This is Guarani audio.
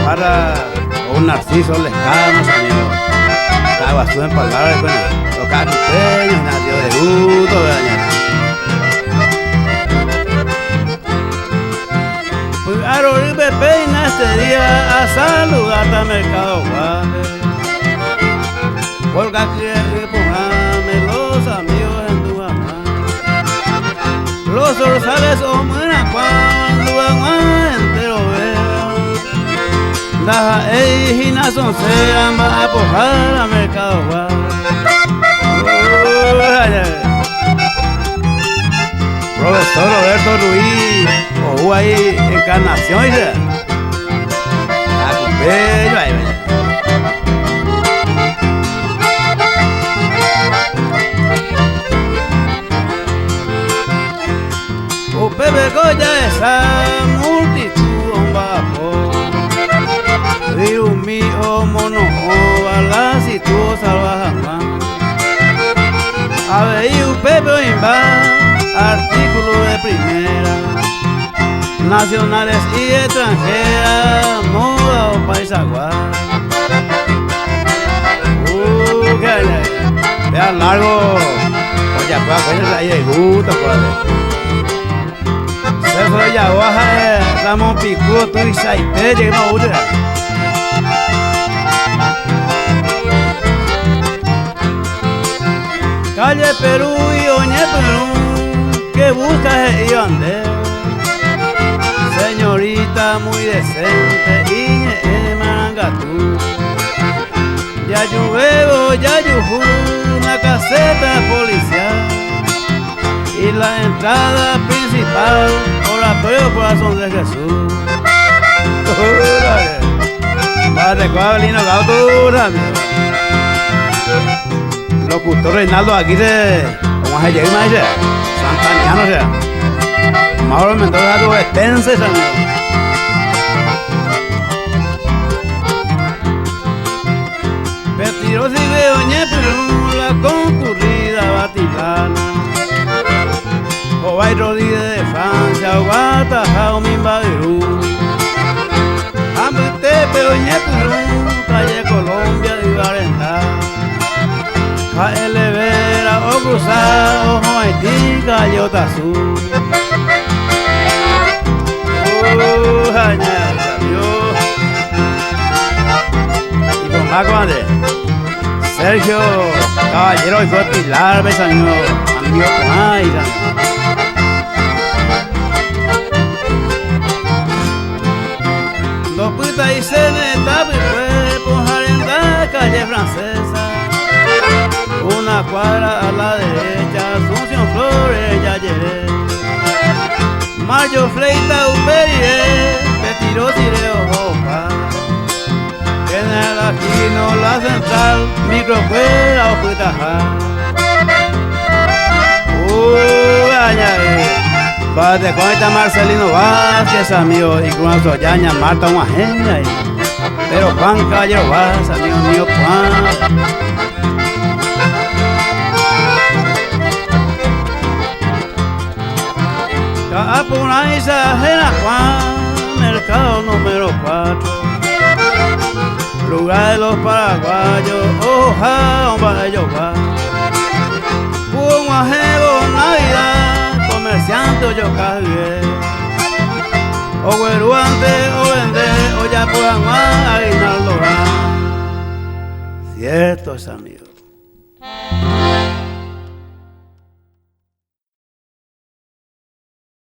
Parra o un Narciso Lescano, amigo. Caaguazú en palabras, bueno, los caacupeños, nació de gusto, ¿verdad? Py'arorýpe péina este día a saludarte mercado guápe. Porque kyre'ỹ porãme los amigos hendu hag̃ua. Los zorzales omyrakuã hendu hag̃ua enterovéva. Ndaha'éi hína soncera mba'apohára mercado guápe. Profesor Roberto Ruiz ou aí Encarnación dice. Acupeyo ahí vaya. Upépe ko jahecha multitud omba'apo Virumi omono'õva la situ osalva hag̃ua Avei upépe oĩmba artículo de primera Nacionales y extranjeras, moda opaichagua Uh, que vea largo ojapo va'ekue ahí de gusto kóvape. Celso Villagoa ha'e Ramón Picudo tuichaite jeýma oútera. Calle Perú y oñepyrũ que busca he'íva nde Señorita muy decente iñe'ẽ marangatu Jajuvévo jajuhu una caseta policial Y la entrada principal Oratorio Corazón de Jesús Locutor Reinaldo Aguirre, og̃uahẽ jeýma he'ise, Santaniano che. Mauro Mendoza Rubetense che amigo. Petiro sigue oñepyrũ la concurrida Vatilana. Hovái Rodríguez de Francia oguataha umi mba'yru. Ha mbytépe oñepyrũ calle Colombia yva renda. Ha'e Vera okrusa ohovaitĩ calle Otazú. Sergio Caballero oiko Pilar pe saño amigo porã isaño. Ndopytái chéne tapykue Pohãrenda calle francesa Una cuadra a la derecha Asunción Flores jajere Mayo Fleita upe rire Pe tiro tire ohopa General Aquino la central Microkuéra opytaha Añave Mba'etekóita Marcelino Vázquez amigo Ikuãso Ña Marta og̃uahẽ Pero Juan Caballero Vázquez amigo mío Juan Ka'aporãicha herakuã mercado número 4 Lugar de los paraguayos ohoha omba'ejogua Ku og̃uahẽvo Navidad comerciante ojoka hye Oguerúante ovende ojapo hag̃ua aguinaldo-rã Cierto es amigo.